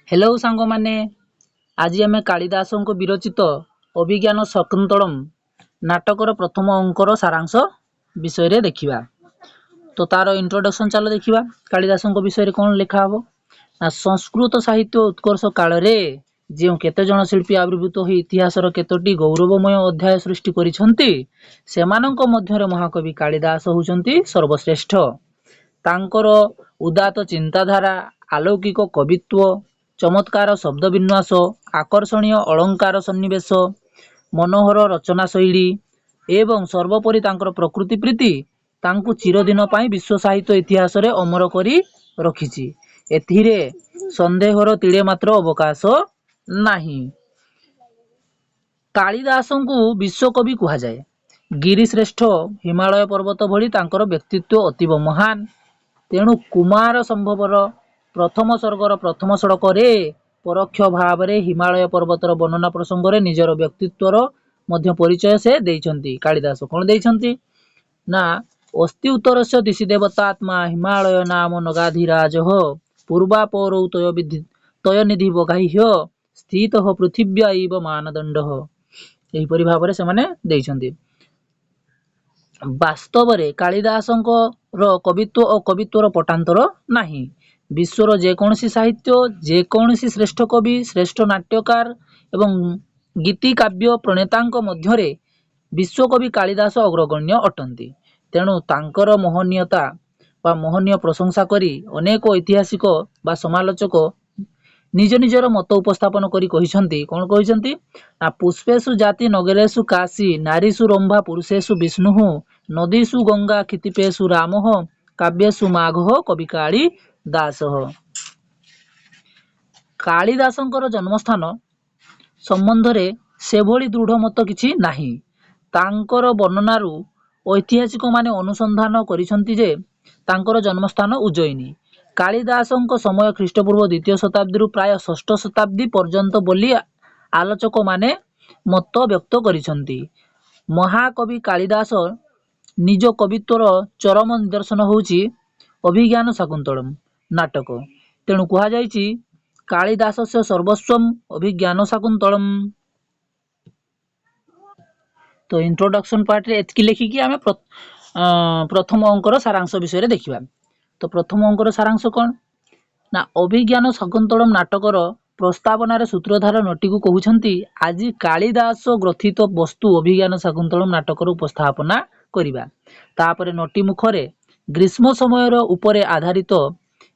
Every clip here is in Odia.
ହ୍ୟାଲୋ ସାଙ୍ଗମାନେ, ଆଜି ଆମେ କାଳିଦାସଙ୍କ ବିରଚିତ ଅଭିଜ୍ଞାନ ଶକୁନ୍ତଳମ୍ ନାଟକର ପ୍ରଥମ ଅଙ୍କର ସାରାଂଶ ବିଷୟରେ ଦେଖିବା। ତ ତାର ଇଣ୍ଟ୍ରୋଡକ୍ସନ୍ ଚାଲ ଦେଖିବା। କାଳିଦାସଙ୍କ ବିଷୟରେ କ'ଣ ଲେଖା ହବ ନା, ସଂସ୍କୃତ ସାହିତ୍ୟ ଉତ୍କର୍ଷ କାଳରେ ଯେଉଁ କେତେଜଣ ଶିଳ୍ପୀ ଆବିର୍ଭୂତ ହୋଇ ଇତିହାସର କେତୋଟି ଗୌରବମୟ ଅଧ୍ୟାୟ ସୃଷ୍ଟି କରିଛନ୍ତି, ସେମାନଙ୍କ ମଧ୍ୟରେ ମହାକବି କାଳିଦାସ ହେଉଛନ୍ତି ସର୍ବଶ୍ରେଷ୍ଠ। ତାଙ୍କର ଉଦାତ୍ତ ଚିନ୍ତାଧାରା, ଆଲୌକିକ କବିତ୍ୱ, ଚମତ୍କାର ଶବ୍ଦ ବିନ୍ୟାସ, ଆକର୍ଷଣୀୟ ଅଳଙ୍କାର ସନ୍ନିବେଶ, ମନୋହର ରଚନା ଶୈଳୀ ଏବଂ ସର୍ବୋପରି ତାଙ୍କର ପ୍ରକୃତି ପ୍ରୀତି ତାଙ୍କୁ ଚିରଦିନ ପାଇଁ ବିଶ୍ୱ ସାହିତ୍ୟ ଇତିହାସରେ ଅମର କରି ରଖିଛି, ଏଥିରେ ସନ୍ଦେହର ତିଳେ ମାତ୍ର ଅବକାଶ ନାହିଁ। କାଳିଦାସଙ୍କୁ ବିଶ୍ୱକବି କୁହାଯାଏ। ଗିରିଶ୍ରେଷ୍ଠ ହିମାଳୟ ପର୍ବତ ଭଳି ତାଙ୍କର ବ୍ୟକ୍ତିତ୍ୱ ଅତୀବ ମହାନ। ତେଣୁ କୁମାର ସମ୍ଭବର ପ୍ରଥମ ସର୍ଗର ପ୍ରଥମ ଶ୍ଳୋକରେ ପରୋକ୍ଷ ଭାବରେ ହିମାଳୟ ପର୍ବତର ବର୍ଣ୍ଣନା ପ୍ରସଙ୍ଗରେ ନିଜର ବ୍ୟକ୍ତିତ୍ୱର ମଧ୍ୟ ପରିଚୟ ସେ ଦେଇଛନ୍ତି। କାଳିଦାସ କ'ଣ ଦେଇଛନ୍ତି ନା, ଅସ୍ତି ଉତ୍ତରସ୍ୟ ଦିଶି ଦେବତାତ୍ମା ହିମାଳୟ ନାମ ନଗାଧିରାଜଃ ପୂର୍ବାପରୌ ତୟବିଧି ତୟନିଧି ବଗାହ୍ୟ ସ୍ଥିତଃ ପୃଥିବ୍ୟା ଇବ ମାନଦଣ୍ଡଃ। ଏହିପରି ଭାବରେ ସେମାନେ ଦେଇଛନ୍ତି। ବାସ୍ତବରେ କାଳିଦାସଙ୍କର କବିତ୍ୱ ଓ କବିତ୍ୱର ପଟାନ୍ତର ନାହିଁ। ବିଶ୍ୱର ଯେକୌଣସି ସାହିତ୍ୟ, ଯେକୌଣସି ଶ୍ରେଷ୍ଠ କବି, ଶ୍ରେଷ୍ଠ ନାଟ୍ୟକାର ଏବଂ ଗୀତି କାବ୍ୟ ପ୍ରଣେତାଙ୍କ ମଧ୍ୟରେ ବିଶ୍ୱକବି କାଳିଦାସ ଅଗ୍ରଗଣ୍ୟ ଅଟନ୍ତି। ତେଣୁ ତାଙ୍କର ମହନୀୟତା ବା ମହନୀୟ ପ୍ରଶଂସା କରି ଅନେକ ଐତିହାସିକ ବା ସମାଲୋଚକ ନିଜ ନିଜର ମତ ଉପସ୍ଥାପନ କରି କହିଛନ୍ତି। କ'ଣ କହିଛନ୍ତି ନା, ପୁଷ୍ପେଷୁ ଜାତି ନଗରେଷୁ କାଶୀ ନାରୀଷୁ ରମ୍ଭା ପୁରୁଷେଷୁ ବିଷ୍ଣୁଃ ନଦୀଷୁ ଗଙ୍ଗା କ୍ଷିତିପେଷୁ ରାମଃ କାବ୍ୟେଷୁ ମାଘଃ କବି କାଳିଦାସଃ। କାଳିଦାସଙ୍କର ଜନ୍ମସ୍ଥାନ ସମ୍ବନ୍ଧରେ ସେଭଳି ଦୃଢ଼ ମତ କିଛି ନାହିଁ। ତାଙ୍କର ବର୍ଣ୍ଣନାରୁ ଐତିହାସିକମାନେ ଅନୁସନ୍ଧାନ କରିଛନ୍ତି ଯେ ତାଙ୍କର ଜନ୍ମସ୍ଥାନ ଉଜ୍ଜୟିନୀ। କାଳିଦାସଙ୍କ ସମୟ ଖ୍ରୀଷ୍ଟପୂର୍ବ ଦ୍ୱିତୀୟ ଶତାବ୍ଦୀରୁ ପ୍ରାୟ ଷଷ୍ଠ ଶତାବ୍ଦୀ ପର୍ଯ୍ୟନ୍ତ ବୋଲି ଆଲୋଚକମାନେ ମତ ବ୍ୟକ୍ତ କରିଛନ୍ତି। ମହାକବି କାଳିଦାସ ନିଜ କବିତ୍ୱର ଚରମ ନିଦର୍ଶନ ହେଉଛି ଅଭିଜ୍ଞାନ ଶାକୁନ୍ତଳମ୍ ନାଟକ। ତେଣୁ କୁହାଯାଇଛି, କାଳିଦାସସ୍ୟ ସର୍ବସ୍ୱମ୍ ଅଭିଜ୍ଞାନ ଶାକୁନ୍ତଳମ୍। ତ ଇଣ୍ଟ୍ରୋଡକ୍ସନ ପାର୍ଟରେ ଏତିକି ଲେଖିକି ଆମେ ପ୍ରଥମ ଅଙ୍କର ସାରାଂଶ ବିଷୟରେ ଦେଖିବା। ତ ପ୍ରଥମ ଅଙ୍କର ସାରାଂଶ କ'ଣ ନା, ଅଭିଜ୍ଞାନ ଶକୁନ୍ତଳମ୍ ନାଟକର ପ୍ରସ୍ତାବନାରେ ସୂତ୍ରଧାର ନଟୀକୁ କହୁଛନ୍ତି, ଆଜି କାଳିଦାସ ଗ୍ରଥିତ ବସ୍ତୁ ଅଭିଜ୍ଞାନ ଶାକୁନ୍ତଳମ୍ ନାଟକର ଉପସ୍ଥାପନା କରିବା। ତାପରେ ନଟୀ ମୁଖରେ ଗ୍ରୀଷ୍ମ ସମୟର ଉପରେ ଆଧାରିତ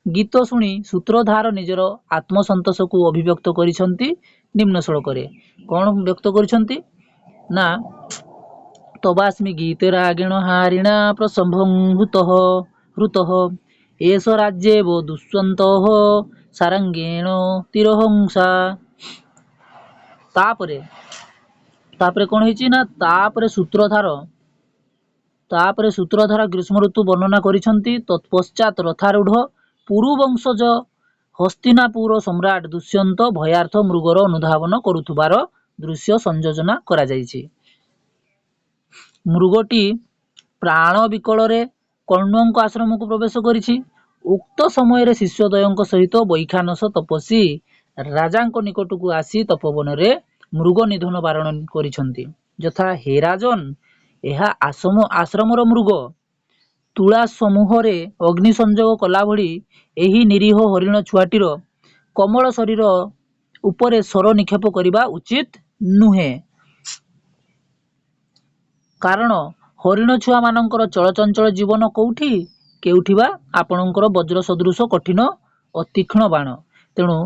ଗୀତ ଶୁଣି ସୂତ୍ରଧାର ନିଜର ଆତ୍ମସନ୍ତୋଷକୁ ଅଭିବ୍ୟକ୍ତ କରିଛନ୍ତି ନିମ୍ନ ଶ୍ଳୋକରେ। କ'ଣ ବ୍ୟକ୍ତ କରିଛନ୍ତି ନା, ତବାସ୍ମି ଗୀତେ ରାଗେଣ ହାରିଣା ପ୍ରସଭଂ ହୃତଃ ହୃତଃ ଏଷ ରାଜ୍ୟେବ ଦୁଷ୍ୟନ୍ତଃ ସାରଙ୍ଗେଣ ତୀରହଂସା। ତାପରେ କ'ଣ ହେଇଛି ନା, ତାପରେ ସୂତ୍ରଧାର ଗ୍ରୀଷ୍ମ ଋତୁ ବର୍ଣ୍ଣନା କରିଛନ୍ତି। ତତ୍ପଶ୍ଚାତ ରଥାରୂଢ଼ ପୁରୁବଂଶଜ ହସ୍ତିନାପୁର ସମ୍ରାଟ ଦୁଷ୍ୟନ୍ତ ଭୟାର୍ତ୍ତ ମୃଗର ଅନୁଧାବନ କରୁଥିବାର ଦୃଶ୍ୟ ସଂଯୋଜନା କରାଯାଇଛି। ମୃଗଟି ପ୍ରାଣ ବିକଳରେ କଣ୍ୱଙ୍କ ଆଶ୍ରମକୁ ପ୍ରବେଶ କରିଛି। ଉକ୍ତ ସମୟରେ ଶିଷ୍ୟଦ୍ୱୟଙ୍କ ସହିତ ବୈଖାନସ ତପସ୍ୱୀ ରାଜାଙ୍କ ନିକଟକୁ ଆସି ତପୋବନରେ ମୃଗ ନିଧନ ବାରଣ କରିଛନ୍ତି, ଯଥା, ହେ ରାଜନ, ଏହା ଆଶ୍ରମର ମୃଗ। ତୁଳା ସମୂହରେ ଅଗ୍ନି ସଂଯୋଗ କଲା ଭଳି ଏହି ନିରୀହ ହରିଣ ଛୁଆଟିର କୋମଳ ଶରୀର ଉପରେ ଶର ନିକ୍ଷେପ କରିବା ଉଚିତ ନୁହେଁ। କାରଣ ହରିଣ ଛୁଆମାନଙ୍କର ଚଳଚଞ୍ଚଳ ଜୀବନ କୋଉଠି କେଉଁଠି ବା ଆପଣଙ୍କର ବଜ୍ର ସଦୃଶ କଠିନ ଓ ତୀକ୍ଷ୍ଣ ବାଣ? ତେଣୁ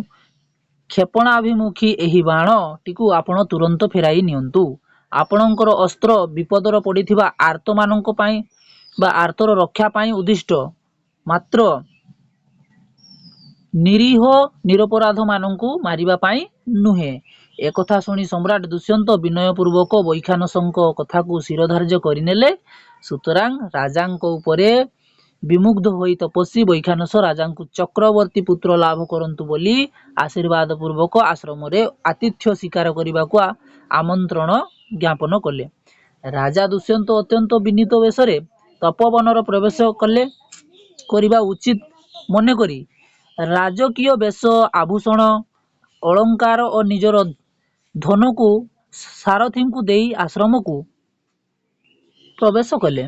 କ୍ଷେପଣାଭିମୁଖୀ ଏହି ବାଣଟିକୁ ଆପଣ ତୁରନ୍ତ ଫେରାଇ ନିଅନ୍ତୁ। ଆପଣଙ୍କର ଅସ୍ତ୍ର ବିପଦରେ ପଡ଼ିଥିବା ଆର୍ତ୍ତମାନଙ୍କ ପାଇଁ ବା ଆର୍ତ୍ତର ରକ୍ଷା ପାଇଁ ଉଦ୍ଦିଷ୍ଟ, ମାତ୍ର ନିରୀହ ନିରପରାଧମାନଙ୍କୁ ମାରିବା ପାଇଁ ନୁହେଁ। ଏକଥା ଶୁଣି ସମ୍ରାଟ ଦୁଷ୍ୟନ୍ତ ବିନୟପୂର୍ବକ ବୈଖାନସଙ୍କ କଥାକୁ ଶିରୋଧାର୍ଯ୍ୟ କରିନେଲେ। ସୁତରାଂ ରାଜାଙ୍କ ଉପରେ ବିମୁଗ୍ଧ ହୋଇ ତପସ୍ୱୀ ବୈଖାନସ ରାଜାଙ୍କୁ ଚକ୍ରବର୍ତ୍ତୀ ପୁତ୍ର ଲାଭ କରନ୍ତୁ ବୋଲି ଆଶୀର୍ବାଦ ପୂର୍ବକ ଆଶ୍ରମରେ ଆତିଥ୍ୟ ସ୍ୱୀକାର କରିବାକୁ ଆମନ୍ତ୍ରଣ ଜ୍ଞାପନ କଲେ। ରାଜା ଦୁଷ୍ୟନ୍ତ ଅତ୍ୟନ୍ତ ବିନୀତ ବେଶରେ ତପୋବନର ପ୍ରବେଶ କଲେ କରିବା ଉଚିତ ମନେକରି ରାଜକୀୟ ବେଶ ଆଭୂଷଣ ଅଳଙ୍କାର ଓ ନିଜର ଧନକୁ ସାରଥୀଙ୍କୁ ଦେଇ ଆଶ୍ରମକୁ ପ୍ରବେଶ କଲେ।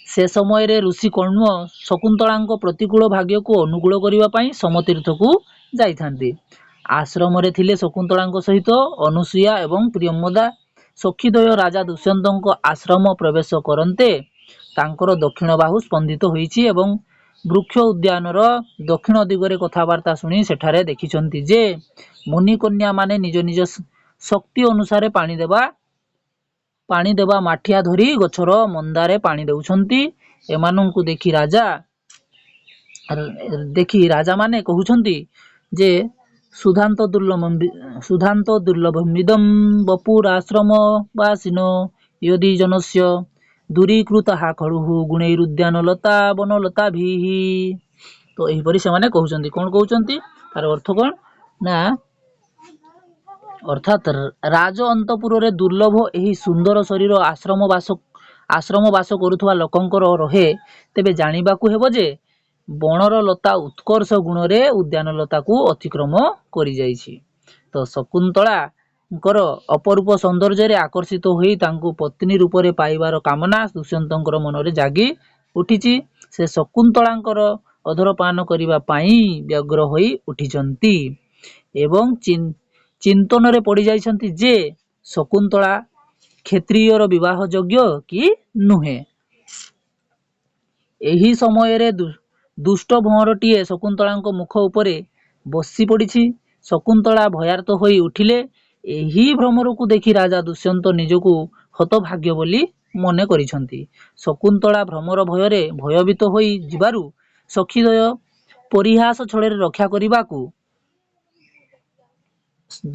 ସେ ସମୟରେ ଋଷି କଣ୍ୱ ଶକୁନ୍ତଳାଙ୍କ ପ୍ରତିକୂଳ ଭାଗ୍ୟକୁ ଅନୁକୂଳ କରିବା ପାଇଁ ସମତୀର୍ଥକୁ ଯାଇଥାନ୍ତି। ଆଶ୍ରମରେ ଥିଲେ ଶକୁନ୍ତଳାଙ୍କ ସହିତ ଅନୁସୂୟା ଏବଂ ପ୍ରିୟମ୍ବଦା। ସଖୀଦ୍ୱୟ ରାଜା ଦୁଷ୍ୟନ୍ତଙ୍କ ଆଶ୍ରମ ପ୍ରବେଶ କରନ୍ତେ ତାଙ୍କର ଦକ୍ଷିଣ ବାହୁ ସ୍ପନ୍ଦିତ ହୋଇଛି ଏବଂ ବୃକ୍ଷ ଉଦ୍ୟାନର ଦକ୍ଷିଣ ଦିଗରେ କଥାବାର୍ତ୍ତା ଶୁଣି ସେଠାରେ ଦେଖିଛନ୍ତି ଯେ ମୁନିକନ୍ୟାମାନେ ନିଜ ନିଜ ଶକ୍ତି ଅନୁସାରେ ପାଣି ଦେବା ମାଠିଆ ଧରି ଗଛର ମନ୍ଦାରେ ପାଣି ଦେଉଛନ୍ତି। ଏମାନଙ୍କୁ ଦେଖି ରାଜାମାନେ କହୁଛନ୍ତି ଯେ ସୁଧାନ୍ତ ଦୁର୍ଲଭମିଦಂ ବପୁରାଶ୍ରମ ବାସିନୋ ୟଦି ଜନସ୍ୟ ଦୂରୀକୃତାଃ ଖଳୁଃ ଗୁଣୈରୁଦ୍ୟାନଲତା ବନଲତାଭିଃ। ତ ଏହିପରି ସେମାନେ କହୁଛନ୍ତି। କ'ଣ କହୁଛନ୍ତି, ତାର ଅର୍ଥ କ'ଣ ନା, ଅର୍ଥାତ୍ ରାଜ ଅନ୍ତପୁରରେ ଦୁର୍ଲଭ ଏହି ସୁନ୍ଦର ଶରୀର ଆଶ୍ରମ ବାସ କରୁଥିବା ଲୋକଙ୍କର ରହେ, ତେବେ ଜାଣିବାକୁ ହେବ ଯେ ବଣର ଲତା ଉତ୍କର୍ଷ ଗୁଣରେ ଉଦ୍ୟାନ ଲତାକୁ ଅତିକ୍ରମ କରିଯାଇଛି। ତ ଶକୁନ୍ତଳାଙ୍କର ଅପରୂପ ସୌନ୍ଦର୍ଯ୍ୟରେ ଆକର୍ଷିତ ହୋଇ ତାଙ୍କୁ ପତ୍ନୀ ରୂପରେ ପାଇବାର କାମନା ଦୁଷ୍ୟନ୍ତଙ୍କର ମନରେ ଜାଗି ଉଠିଛି। ସେ ଶକୁନ୍ତଳାଙ୍କର ଅଧରପାନ କରିବା ପାଇଁ ବ୍ୟଗ୍ର ହୋଇ ଉଠିଛନ୍ତି ଏବଂ ଚିନ୍ତନରେ ପଡ଼ିଯାଇଛନ୍ତି ଯେ ଶକୁନ୍ତଳା କ୍ଷତ୍ରିୟର ବିବାହ ଯୋଗ୍ୟ କି ନୁହେଁ। ଏହି ସମୟରେ ଦୁଷ୍ଟ ଭଅଁରଟିଏ ଶକୁନ୍ତଳାଙ୍କ ମୁଖ ଉପରେ ବସି ପଡ଼ିଛି। ଶକୁନ୍ତଳା ଭୟାର୍ତ୍ତ ହୋଇ ଉଠିଲେ। ଏହି ଭ୍ରମରକୁ ଦେଖି ରାଜା ଦୁଷ୍ୟନ୍ତ ନିଜକୁ ହତଭାଗ୍ୟ ବୋଲି ମନେ କରିଛନ୍ତି। ଶକୁନ୍ତଳା ଭ୍ରମର ଭୟରେ ଭୟଭୀତ ହୋଇ ଯିବାରୁ ସଖୀଦ୍ୱୟ ପରିହାସ ଛଳରେ ରକ୍ଷା କରିବାକୁ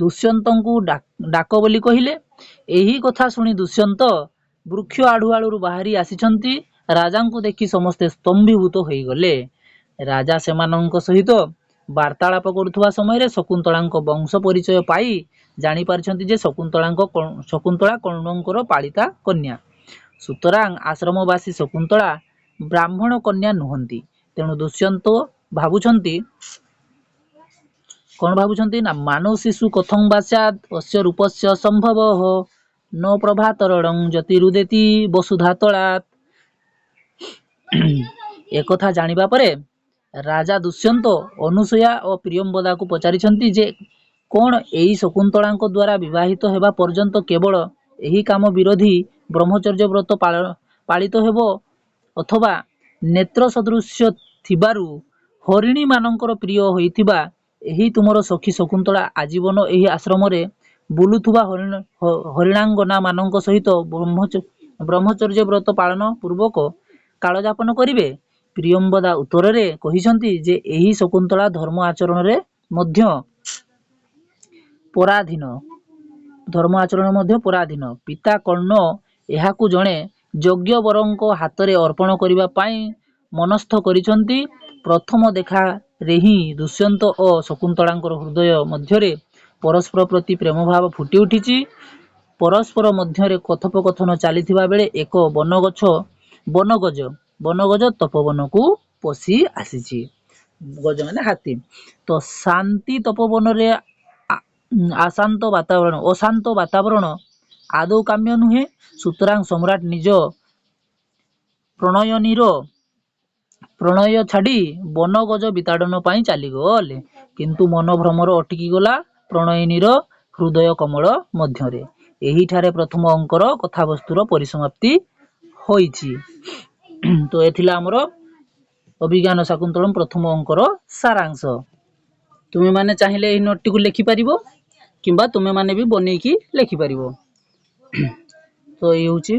ଦୁଷ୍ୟନ୍ତଙ୍କୁ ଡାକ ବୋଲି କହିଲେ। ଏହି କଥା ଶୁଣି ଦୁଷ୍ୟନ୍ତ ବୃକ୍ଷ ଆଢୁଆଳରୁ ବାହାରି ଆସିଛନ୍ତି। ରାଜାଙ୍କୁ ଦେଖି ସମସ୍ତେ ସ୍ତମ୍ଭୀଭୂତ ହୋଇଗଲେ। ରାଜା ସେମାନଙ୍କ ସହିତ ବାର୍ତ୍ତାଳାପ କରୁଥିବା ସମୟରେ ଶକୁନ୍ତଳାଙ୍କ ବଂଶ ପରିଚୟ ପାଇ ଜାଣିପାରିଛନ୍ତି ଯେ ଶକୁନ୍ତଳା କଣ୍ୱଙ୍କର ପାଳିତା କନ୍ୟା। ସୁତରାଂ ଆଶ୍ରମବାସୀ ଶକୁନ୍ତଳା ବ୍ରାହ୍ମଣ କନ୍ୟା ନୁହନ୍ତି। ତେଣୁ ଦୁଷ୍ୟନ୍ତ ଭାବୁଛନ୍ତି, କ'ଣ ଭାବୁଛନ୍ତି ନା, ମାନୁଷୀଷୁ କଥଂ ବା ସ୍ୟାଦ୍ ଅସ୍ୟ ରୂପସ୍ୟ ସମ୍ଭବଃ ନ ପ୍ରଭାତରଣଂ ଜ୍ୟୋତିରୁଦେତି ବସୁଧା ତଳାତ୍। ଏକଥା ଜାଣିବା ପରେ ରାଜା ଦୁଷ୍ୟନ୍ତ ଅନୁସୂୟା ଓ ପ୍ରିୟମ୍ବଦାକୁ ପଚାରିଛନ୍ତି ଯେ କ'ଣ ଏଇ ଶକୁନ୍ତଳାଙ୍କ ଦ୍ୱାରା ବିବାହିତ ହେବା ପର୍ଯ୍ୟନ୍ତ କେବଳ ଏହି କାମ ବିରୋଧୀ ବ୍ରହ୍ମଚର୍ଯ୍ୟ ବ୍ରତ ପାଳିତ ହେବ, ଅଥବା ନେତ୍ର ସଦୃଶ୍ୟ ଥିବାରୁ ହରିଣୀମାନଙ୍କର ପ୍ରିୟ ହୋଇଥିବା ଏହି ତୁମର ସଖୀ ଶକୁନ୍ତଳା ଆଜୀବନ ଏହି ଆଶ୍ରମରେ ବୁଲୁଥିବା ହରିଣାଙ୍ଗନାମାନଙ୍କ ସହିତ ବ୍ରହ୍ମଚର୍ଯ୍ୟ ବ୍ରତ ପାଳନ ପୂର୍ବକ କାଳଯାପନ କରିବେ? ପ୍ରିୟମ୍ବଦା ଉତ୍ତରରେ କହିଛନ୍ତି ଯେ ଏହି ଶକୁନ୍ତଳା ଧର୍ମ ଆଚରଣରେ ମଧ୍ୟ ପରାଧୀନ, ଧର୍ମ ଆଚରଣ ମଧ୍ୟ ପରାଧୀନ। ପିତା କର୍ଣ୍ଣ ଏହାକୁ ଜଣେ ଯୋଗ୍ୟ ବରଙ୍କ ହାତରେ ଅର୍ପଣ କରିବା ପାଇଁ ମନସ୍ଥ କରିଛନ୍ତି। ପ୍ରଥମ ଦେଖାରେ ହିଁ ଦୁଷ୍ୟନ୍ତ ଓ ଶକୁନ୍ତଳାଙ୍କର ହୃଦୟ ମଧ୍ୟରେ ପରସ୍ପର ପ୍ରତି ପ୍ରେମଭାବ ଫୁଟି ଉଠିଛି। ପରସ୍ପର ମଧ୍ୟରେ କଥୋପକଥନ ଚାଲିଥିବା ବେଳେ ଏକ ବନଗଜ ତପୋବନକୁ ପଶି ଆସିଛି। ଗଜ ମାନେ ହାତୀ। ତ ଶାନ୍ତି ତପୋବନରେ ଅଶାନ୍ତ ବାତାବରଣ ଆଦୌ କାମ୍ୟ ନୁହେଁ। ସୁତରାଂ ସମ୍ରାଟ ନିଜ ପ୍ରଣୟିନୀର ପ୍ରଣୟ ଛାଡ଼ି ବନଗଜ ବିତାଡ଼ନ ପାଇଁ ଚାଲିଗଲେ। କିନ୍ତୁ ମନ ଭ୍ରମର ଅଟକିଗଲା ପ୍ରଣୟିନୀର ହୃଦୟ କମଳ ମଧ୍ୟରେ। ଏହିଠାରେ ପ୍ରଥମ ଅଙ୍କର କଥାବସ୍ତୁର ପରିସମାପ୍ତି ହୋଇଛି। ତ ଏ ଥିଲା ଆମର ଅଭିଜ୍ଞାନ ଶାକୁନ୍ତଳମ୍ ପ୍ରଥମ ଅଙ୍କର ସାରାଂଶ। ତୁମେମାନେ ଚାହିଁଲେ ଏହି ନୋଟ୍ଟିକୁ ଲେଖିପାରିବ କିମ୍ବା ତୁମେମାନେ ବି ବନେଇକି ଲେଖିପାରିବ। ତ ଏଇ ହେଉଛି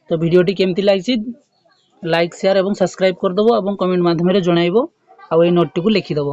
ତ ଭିଡ଼ିଓଟି କେମିତି ଲାଗିଛି ଲାଇକ୍ ସେୟାର ଏବଂ ସବସ୍କ୍ରାଇବ୍ କରିଦେବ ଏବଂ କମେଣ୍ଟ ମାଧ୍ୟମରେ ଜଣାଇବ ଆଉ ଏଇ ନୋଟ୍ଟିକୁ ଲେଖିଦେବ।